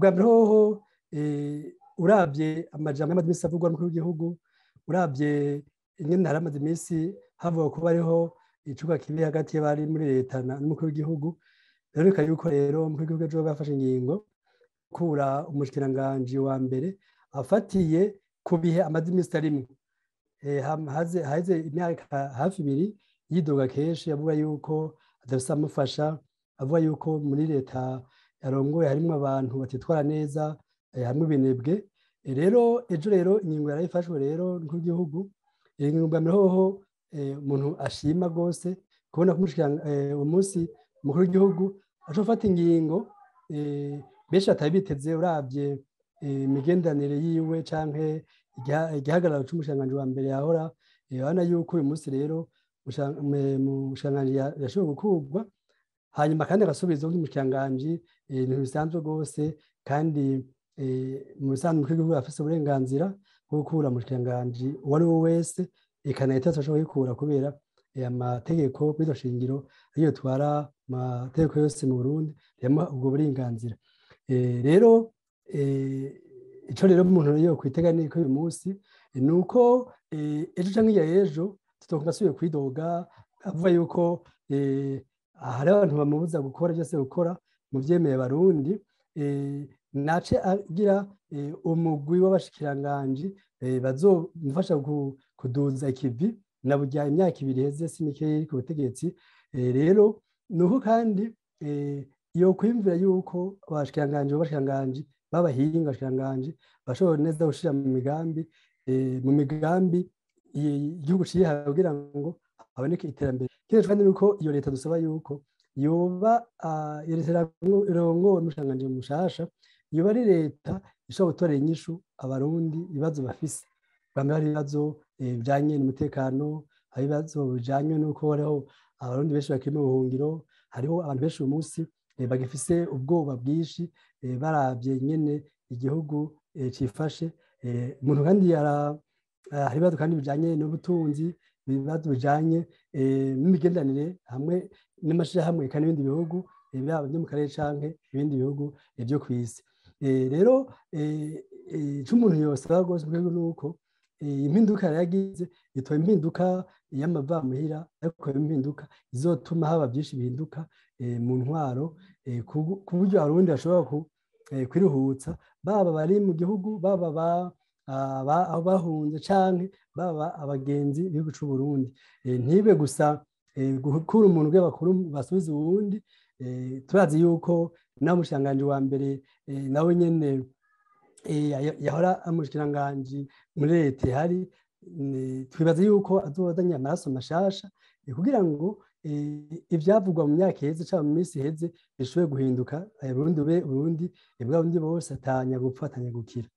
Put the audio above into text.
Ubwa mbere hoho, urabye amajambo y'amaze iminsi avugwa n'umukuru w'igihugu, urabye ingene hari amaze iminsi havugwa ko bariho icuka kibi hagati y'abari muri leta n'umukuru w'igihugu, rero yuko rero umukuru w'igihugu ejo bafashe ingingo gukura umushikiranganji wa mbere afatiye ku bihe amaze iminsi arimwo. Haheze imyaka hafi 2 yidoga kenshi avuga yuko adafise amufasha, avuga yuko muri leta yarongoye harimwo abantu batitwara neza, harimwo ibinebwe. Rero ejo rero ingingo yarayifashwe rero n'umukuru w'igihugu. Ingingo bwa mbere hoho, umuntu ashima rwose kubona ko umunsi umukuru w'igihugu ashobora gufata ingingo benshi batari biteze, uravye imigenderanire yiwe canke igihagararo c'umushikiranganji wa mbere yahora. Urabona yuko uyu munsi rero umushikiranganji yashoboye gukurwa, hanyuma kandi agasubiza uwundi mushikiranganji, ibintu bisanzwe rwose. Kandi mu bisanzwe umukuru w'igihugu afise uburenganzira bwo gukura umushikiranganji uwo ari we wese, eka na leta yose ashobora kuyikura, kubera amategeko bw'iryo shingiro ariyo twara amategeko yose mu Burundi yamuha ubwo burenganzira. Rero ico rero umuntu yo kwitega ni ko uyu munsi ni uko ejo canke hirya y'ejo tutokumva asubiye kwidoga avuga yuko hari abantu bamubuza gukora byose gukora mu vyemeye Abarundi. Nace agira umugwi w'abashikiranganji bazomufasha kuduza ikivi na burya imyaka 2 iheze si mikeyi iri ku butegetsi. Rero nuko kandi yo kwiyumvira yuko abashikiranganji b'abahinga, abashikiranganji bashobora neza gushira mu migambi igihugu cihaye kugira ngo haboneke iterambere. Ikindi kandi nuko iyo leta dusaba yuko yoba iyo leta irongowe n'umushikiranganji mushasha, yoba ari leta ishobora gutorera inyishu Abarundi ibibazo bafise. Bamwe hari ibibazo bijanye n'umutekano, hari ibibazo bijanye n'uko hariho Abarundi benshi bakiri mu buhungiro, hariho abantu benshi uyu munsi bagifise ubwoba bwinshi, baravye ingene igihugu cifashe. Umuntu kandi hari ibibazo kandi bijanye n'ubutunzi, ibibazo bijanye n'imigenderanire hamwe n'amashirahamwe eka n'ibindi bihugu, byaba byo mu karere canke ibindi bihugu vyo kw'isi. Rero ico umuntu yosaba rwose mu gihugu nuko impinduka yaragize itoye impinduka y'amavamuhira, ariko impinduka izotuma haba byinshi bihinduka mu ntwaro, ku buryo Abarundi bashobora kwiruhutsa, baba bari mu gihugu, baba aho bahunze, canke baba abagenzi b'igihugu c'u Burundi. Ntibe gusa gukura umuntu kugira bakuru basubize uwundi. Turazi yuko nawe umushikiranganji wa mbere nawe nyene yahora umushikiranganji muri leta ihari, twibaza yuko azozanye amaraso mashasha, kugira ngo ivyavugwa mu myaka iheze canke mu minsi iheze bishobore guhinduka, Burundi bube Burundi bwa bundi bose, atanya gupfa atanya gukira.